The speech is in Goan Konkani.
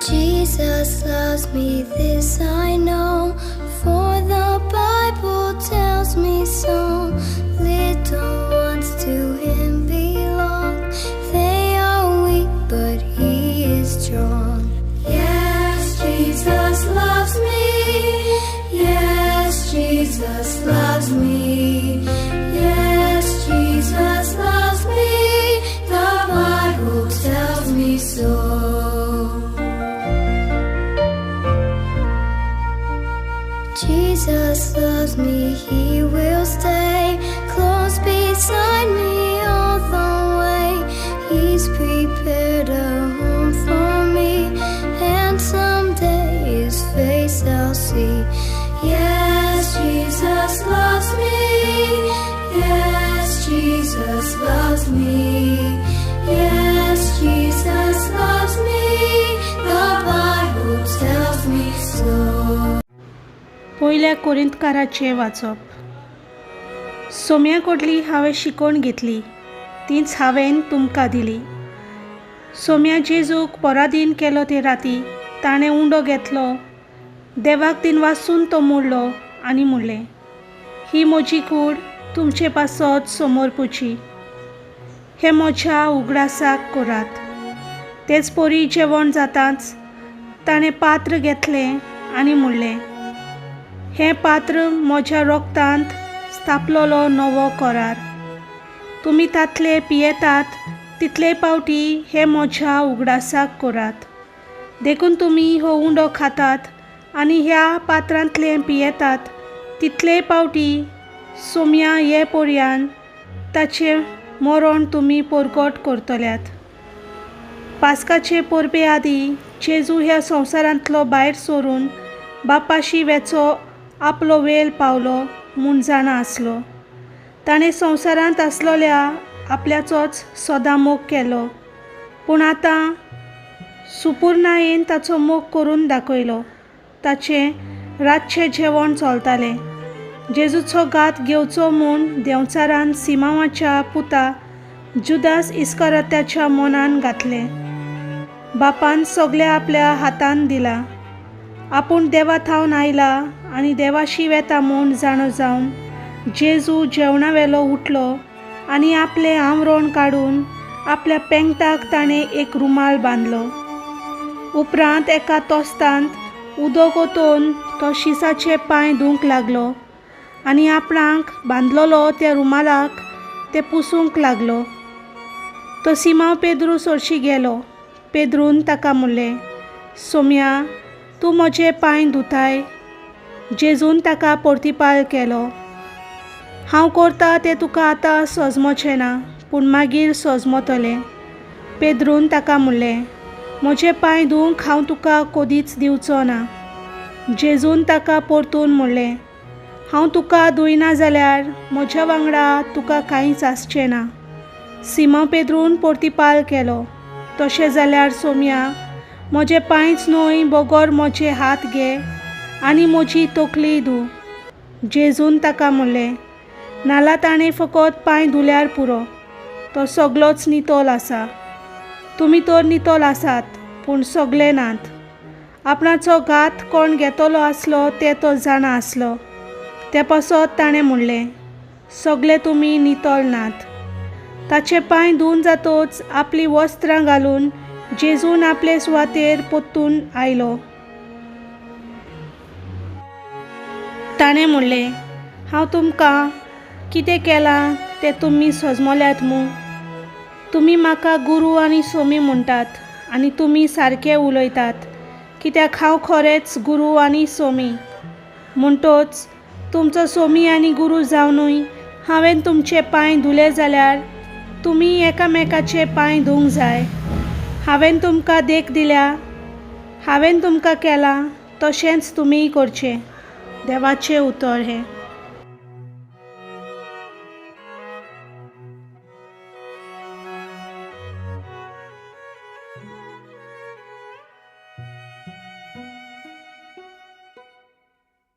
Jesus loves me, this I know, for the Bible tells me so. Little ones to him belong, they are weak, but he is strong. Yes, Jesus loves me. Yes, Jesus loves me. Yes, Jesus loves me. The Bible tells me so. Jesus loves me, he will stay close beside me all the way. He's prepared a home for me, and someday his face I'll see. Yes, Jesus loves me. Yes, Jesus loves me. Yes, Jesus loves me. The Bible tells me so. पयल्या कोरिंतकाराचें वाचप. सोम्या कडली हांवें शिकोवन घेतली तीच हांवें तुमकां दिली. सोम्या जेजूक पराधीन केलो ते राती ताणें उंडो घेतलो, देवाक दिन वासून तो मोडलो आनी म्हणलें, ही म्हजी कूड तुमचे पासत समर्पुची, हें म्हज्या उगडासाक करात. तेच परी जेवण जाताच ताणें पात्र घेतलें आनी म्हणलें, हें पात्र म्हज्या रोगतांत स्थापलोलो नवो करार, तुमी तांतले पियेतात तितले पावटी हें म्हज्या उगडासाक करात. देखून तुमी हो उंडो खातात आनी ह्या पात्रांतलें पियेतात तितले पावटी सोम्या हे पर्यान ताचें मरण तुमी परगट करतल्यात. पास्काचे परबे आदीं जेजू ह्या संवसारांतलो भायर सरून बापाशी वेचो आपलो वेळ पावलो म्हूण जाणा आसलो. ताणें संवसारांत आसलोल्या आपल्याचोच सदां मोग केलो, पूण आतां सुपुर्णायेन ताचो मोग करून दाखयलो. ताचें रातचें जेवण चलतालें. जेजूचो घात घेवचो म्हूण देंवचारान सिमांवाच्या पुता जुदास इस्कारात्याच्या मनान घातलें. बापान सगळें आपल्या हातान दिलां. आपूण देवा थावन आयला आनी देवाशी वेता म्हूण जाणो जावन जेजू जेवणा वेलो उठलो आनी आपलें आवरण काडून आपल्या पेंगटाक ताणें एक रुमाल बांदलो. उपरांत एका तोस्तांत उदक ओतोवन तो शिसाचे पांय धुवंक लागलो आनी आपणाक बांदलोलो त्या रुमालाक ते पुसूंक लागलो. तो सिमांव पेद्रू सरशी गेलो. पेद्रून ताका म्हणलें, सोम्या, तूं म्हजे पांय धुताय? जेजून ताका परतिपाल केलो, हांव करता तें तुका आतां सजमचें ना, पूण मागीर सजमतलें. पेद्रून ताका म्हणलें, म्हजे पांय धुवंक हांव तुका कदीच दिवचो ना. जेजून ताका परतून म्हणलें, हांव तुका धुयना जाल्यार म्हज्या वांगडा तुका कांयच आसचें ना. सिमांव पेद्रून परतिपाल केलो, तशें जाल्यार सोम्या, म्हजे पांयच न्हय बगर म्हजे हात घे आनी म्हजी तकली धू. जेजून ताका म्हणलें, नाला ताणें फकत पांय धुल्यार पुरो, तो सगलोच नितळ आसा. तुमी तर नितळ आसात, पूण सगळे नात. आपणाचो घात कोण घेतलो आसलो तें तो जाणा आसलो. ते पासत ताणें म्हणलें, सगळे तुमी नितळ नात. ताचे पांय धुवन जातच आपलीं वस्त्रां घालून जेजून आपले सुवातेर परतून आयलो. ताणें म्हणलें, हांव तुमकां कितें केलां तें तुमी सजमल्यात मूं? तुमी म्हाका गुरू आनी सोमी म्हणटात आनी तुमी सारके उलयतात, कित्याक हांव खरेंच गुरू आनी सोमी. म्हणटच तुमचो सोमी आनी गुरू जावनूय हांवें तुमचे पांय धुले जाल्यार तुमी एकामेकाचे पांय धुवंक जाय. हांवें तुमकां देख दिल्या, हांवें तुमकां केलां तशेंच तुमीय करचें. देवाचें उतर हें.